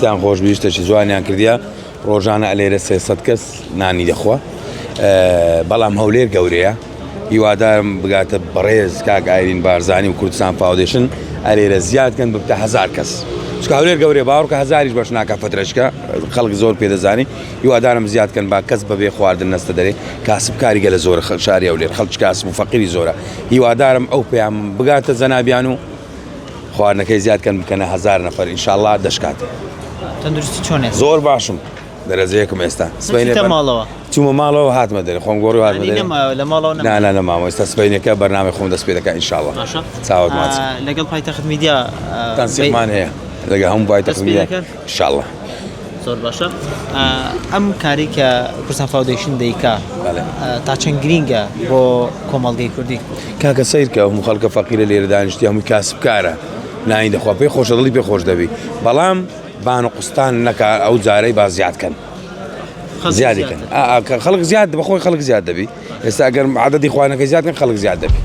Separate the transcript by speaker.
Speaker 1: دەستیان خۆش بی شتێکی جوانیان کردیە ڕۆژانە ئەلێرە 300 کەس نانی دەخوا بەڵام هەولێر گەورەیە هیوادارم بگاتە بەڕێز کاک ئایرین بارزانی و کوردستان فاودێشن ئەلێرە زیاد کەن ببتە هزار کەس چکە هەولێر گەورەیە باوەڕکە هزاریش بەش ناکە فترەشکە خەڵک زۆر پێ دەزانی هیوادارم زیاد کەن با کەس بەبێ خواردن نەستە دەرێ کاسبکاری گەلە زۆرە شاری هەولێر خەڵکی کاسب و فەقیری زۆرە هیوادارم ئەو پەیام بگاتە جەنابیان و خواردنەکەی زیاد کەن بکەنە هەزار نەفەر ئینشاڵا دەشکات.
Speaker 2: تەندروستی چۆنە؟
Speaker 1: زۆر باشم دەرەجە یەکم ئێستا
Speaker 2: سبەینێ ماڵەوە
Speaker 1: چوومە ماڵەوە هاتمە دەرێ خۆم گۆڕی هاتمە دەرێ
Speaker 2: لە ماڵەوە
Speaker 1: نا نا نەمامە ئێستا سبەینێکە بەرنامەی خۆم دەست پێ دەکا ئینشاڵا
Speaker 2: باشە
Speaker 1: چاوت ماچ
Speaker 2: لەگەڵ پایتەخت میدیا
Speaker 1: تەنسیقمان هەیە لەگە هەموو پایتەخت میدیا ئینشاڵا
Speaker 2: زۆر باشە ئەم کاری کە کوردستان فاودەیشن دەیکا تا چەند گرینگە بۆ کۆمەڵگەی کوردی
Speaker 1: کاکە سیر کە هەموو خەڵکە فەقیرە لێرە دانیشتی هەمووی کاسبکارە نانی دەخوا پێی خۆشە دڵی پێ خۆش دەبی بەڵام بان و قوستان نەکا ئەو جارەی با زیاد کەن زیادی کەن خەڵک زیاد بەخۆی خەڵک زیاد دەبی ئێستا ئەگەر عادەتی خوانەکە زیاد کەن خەڵک زیاد دەبی.